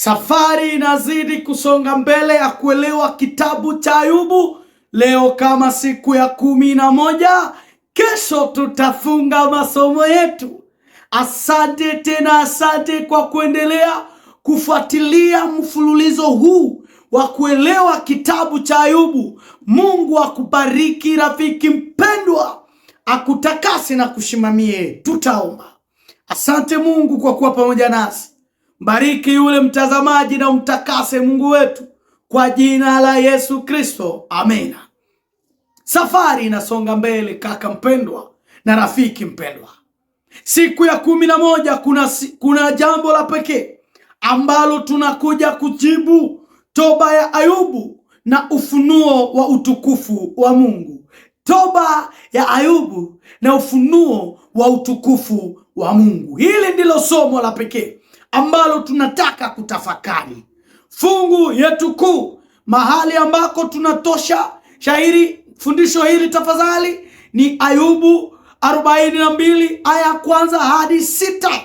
Safari inazidi kusonga mbele ya kuelewa kitabu cha Ayubu. Leo kama siku ya 11, kesho tutafunga masomo yetu. Asante tena, asante kwa kuendelea kufuatilia mfululizo huu wa kuelewa kitabu cha Ayubu. Mungu akubariki rafiki mpendwa, akutakase na kushimamie. Tutaomba. Asante Mungu kwa kuwa pamoja nasi. Bariki yule mtazamaji na umtakase Mungu wetu kwa jina la Yesu Kristo, amina. Safari inasonga mbele, kaka mpendwa na rafiki mpendwa. Siku ya 11 kuna jambo la pekee ambalo tunakuja kujibu toba ya Ayubu na ufunuo wa utukufu wa Mungu. Toba ya Ayubu na ufunuo wa utukufu wa Mungu. Hili ndilo somo la pekee ambalo tunataka kutafakari. Fungu yetu kuu, mahali ambako tunatosha shairi fundisho hili tafadhali, ni Ayubu 42 aya ya kwanza hadi 6,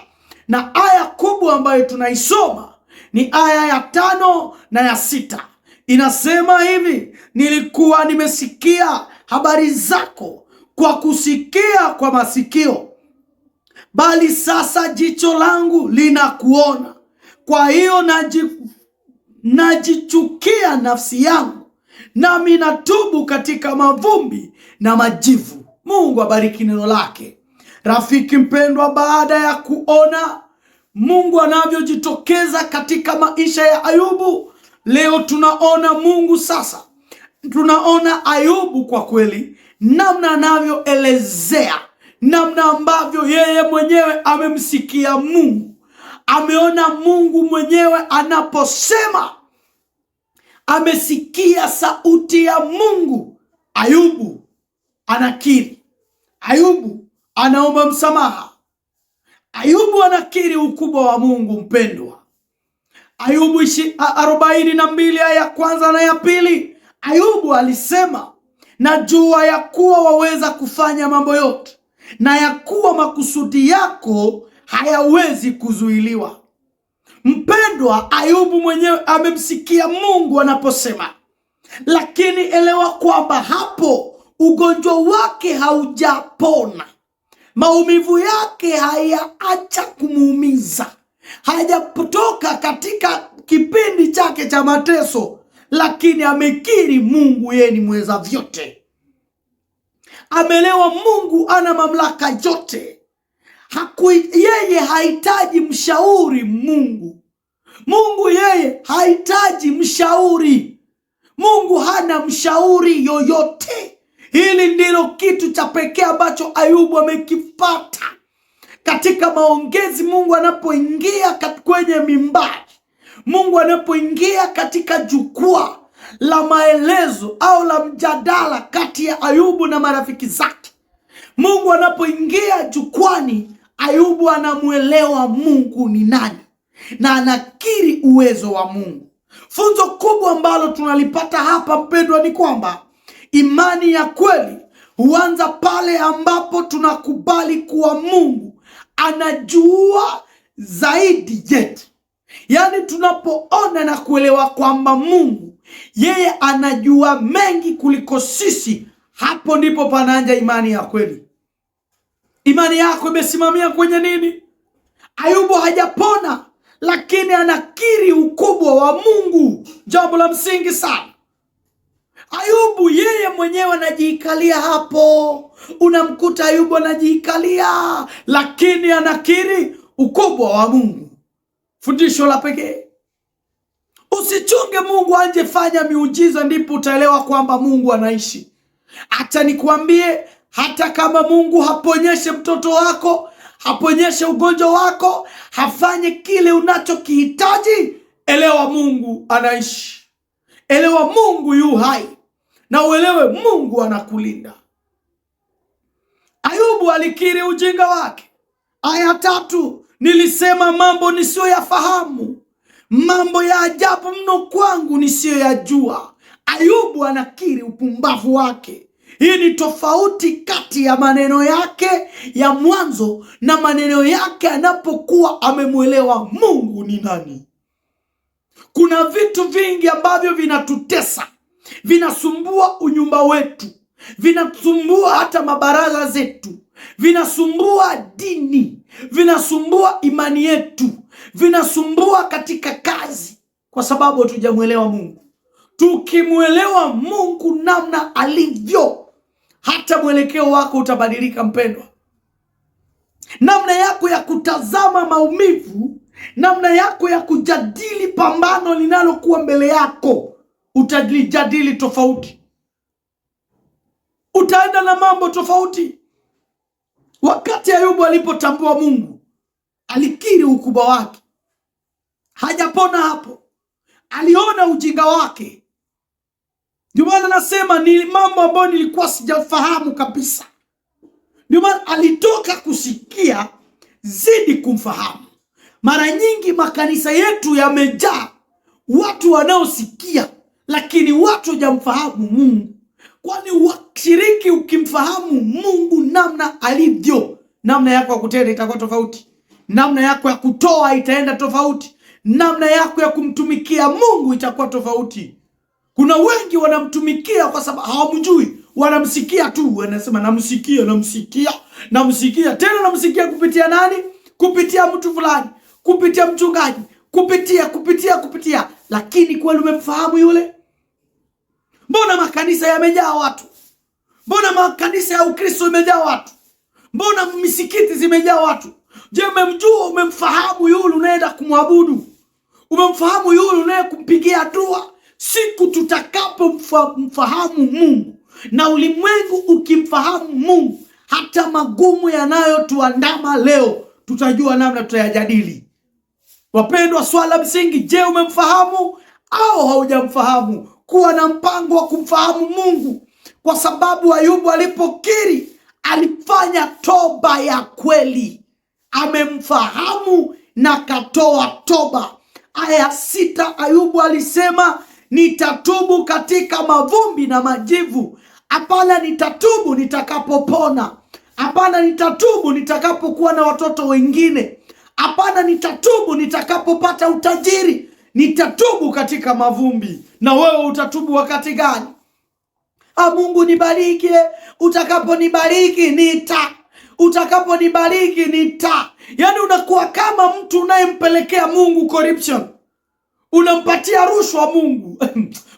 na aya kubwa ambayo tunaisoma ni aya ya 5 na ya 6. Inasema hivi: nilikuwa nimesikia habari zako kwa kusikia kwa masikio, bali sasa jicho langu linakuona. Kwa hiyo najichukia nafsi yangu, nami natubu katika mavumbi na majivu. Mungu abariki neno lake. Rafiki mpendwa, baada ya kuona Mungu anavyojitokeza katika maisha ya Ayubu, leo tunaona Mungu sasa. Tunaona Ayubu kwa kweli, namna anavyoelezea, namna ambavyo yeye mwenyewe amemsikia Mungu. Ameona Mungu mwenyewe anaposema, amesikia sauti ya Mungu. Ayubu anakiri, Ayubu anaomba msamaha, Ayubu anakiri ukubwa wa Mungu. Mpendwa, Ayubu 42 aya ya kwanza na ya pili, Ayubu alisema, najua ya kuwa waweza kufanya mambo yote, na ya kuwa makusudi yako hayawezi kuzuiliwa. Mpendwa, Ayubu mwenyewe amemsikia Mungu anaposema, lakini elewa kwamba hapo ugonjwa wake haujapona, maumivu yake hayaacha kumuumiza, hajapotoka katika kipindi chake cha mateso, lakini amekiri Mungu yeye ni mweza vyote. Amelewa Mungu ana mamlaka yote. Yeye hahitaji mshauri Mungu. Mungu yeye hahitaji mshauri. Mungu hana mshauri yoyote. Hili ndilo kitu cha pekee ambacho Ayubu amekipata katika maongezi. Mungu anapoingia kwenye mimbari, Mungu anapoingia katika jukwaa la maelezo au la mjadala kati ya Ayubu na marafiki zake, Mungu anapoingia jukwani, Ayubu anamuelewa Mungu ni nani na anakiri uwezo wa Mungu. Funzo kubwa ambalo tunalipata hapa mpendwa, ni kwamba imani ya kweli huanza pale ambapo tunakubali kuwa Mungu anajua zaidi yetu. Yaani, tunapoona na kuelewa kwamba Mungu yeye anajua mengi kuliko sisi, hapo ndipo panaanza imani ya kweli. Imani yako imesimamia kwenye nini? Ayubu hajapona, lakini anakiri ukubwa wa Mungu, jambo la msingi sana. Ayubu yeye mwenyewe anajiikalia hapo, unamkuta Ayubu anajiikalia, lakini anakiri ukubwa wa Mungu. Fundisho la pekee. Usichunge Mungu anje fanya miujiza ndipo utaelewa kwamba Mungu anaishi. Acha nikuambie, hata kama Mungu haponyeshe mtoto wako, haponyeshe ugonjwa wako, hafanye kile unachokihitaji, elewa Mungu anaishi. Elewa Mungu yu hai, na uelewe Mungu anakulinda. Ayubu alikiri ujinga wake. Aya 3, nilisema mambo nisiyoyafahamu, mambo ya ajabu mno kwangu nisiyoyajua. Ayubu anakiri upumbavu wake. Hii ni tofauti kati ya maneno yake ya mwanzo na maneno yake anapokuwa amemwelewa Mungu ni nani. Kuna vitu vingi ambavyo vinatutesa, vinasumbua unyumba wetu, vinasumbua hata mabaraza zetu, vinasumbua dini, vinasumbua imani yetu, vinasumbua katika kazi, kwa sababu hatujamwelewa Mungu. Tukimwelewa Mungu namna alivyo, hata mwelekeo wako utabadilika, mpendwa. Namna yako ya kutazama maumivu, namna yako ya kujadili pambano linalokuwa mbele yako, utalijadili tofauti, utaenda na mambo tofauti. Wakati Ayubu alipotambua Mungu, alikiri ukubwa wake. Hajapona hapo, aliona ujinga wake. Ndio maana nasema ni mambo ambayo nilikuwa sijafahamu kabisa. Ndio maana alitoka kusikia zidi kumfahamu. Mara nyingi makanisa yetu yamejaa watu wanaosikia, lakini watu hawajamfahamu Mungu. Kwani washiriki, ukimfahamu Mungu namna alivyo, namna yako ya kutenda itakuwa tofauti, namna yako ya kutoa itaenda tofauti, namna yako ya kumtumikia Mungu itakuwa tofauti. Kuna wengi wanamtumikia kwa sababu hawamjui, wanamsikia tu, wanasema namsikia, namsikia, namsikia, tena namsikia kupitia nani? Kupitia mtu fulani, kupitia mchungaji, kupitia kupitia kupitia, lakini kweli umemfahamu yule? Mbona makanisa yamejaa watu? Mbona makanisa ya Ukristo imejaa watu? Mbona misikiti zimejaa watu? Je, umemjua, umemfahamu yule unaenda kumwabudu? Umemfahamu yule unaye kumpigia dua? Siku tutakapomfahamu Mungu na ulimwengu ukimfahamu Mungu, hata magumu yanayotuandama leo tutajua namna tutayajadili. Wapendwa, swala msingi, je, umemfahamu au haujamfahamu? Kuwa na mpango wa kumfahamu Mungu, kwa sababu Ayubu alipokiri alifanya toba ya kweli, amemfahamu na katoa toba. Aya 6, Ayubu alisema nitatubu katika mavumbi na majivu. Hapana, nitatubu nitakapopona. Hapana, nitatubu nitakapokuwa na watoto wengine. Hapana, nitatubu nitakapopata utajiri. Nitatubu katika mavumbi. Na wewe utatubu wakati gani? Ah, Mungu nibariki, utakaponibariki nita, utakaponibariki nita. Yaani unakuwa kama mtu unayempelekea Mungu corruption, unampatia rushwa Mungu.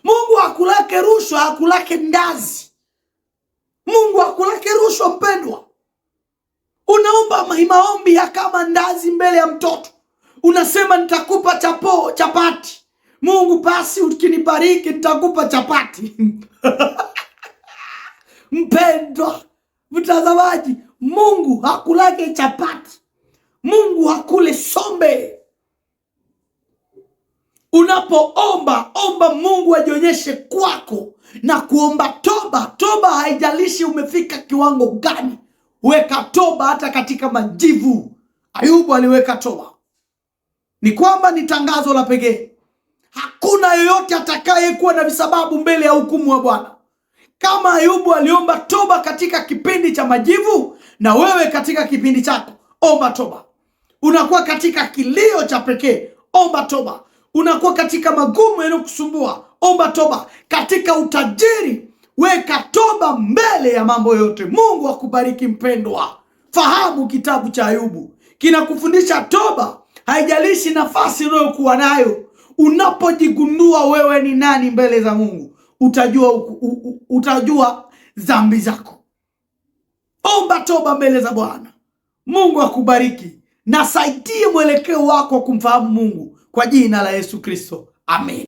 Mungu hakulake rushwa, hakulake ndazi. Mungu hakulake rushwa, mpendwa. Unaomba maombi ya kama ndazi mbele ya mtoto, unasema nitakupa chapati. Mungu basi ukinibariki nitakupa chapati. Mpendwa mtazamaji, Mungu hakulake chapati, Mungu hakule sombe. Unapoomba, omba Mungu ajionyeshe kwako na kuomba toba. Toba haijalishi umefika kiwango gani, weka toba hata katika majivu. Ayubu aliweka toba. Ni kwamba ni tangazo la pekee. Hakuna yoyote atakayekuwa na visababu mbele ya hukumu wa Bwana. Kama Ayubu aliomba toba katika kipindi cha majivu, na wewe katika kipindi chako omba toba. Unakuwa katika kilio cha pekee, omba toba. Unakuwa katika magumu yanayokusumbua, omba toba. Katika utajiri, weka toba mbele ya mambo yote. Mungu akubariki mpendwa. Fahamu kitabu cha Ayubu kinakufundisha toba. Haijalishi nafasi unayokuwa nayo, unapojigundua wewe ni nani mbele za Mungu, utajua dhambi zako. Omba toba mbele za Bwana. Mungu akubariki na saidie mwelekeo wako wa kumfahamu Mungu kwa jina la Yesu Kristo. Amen.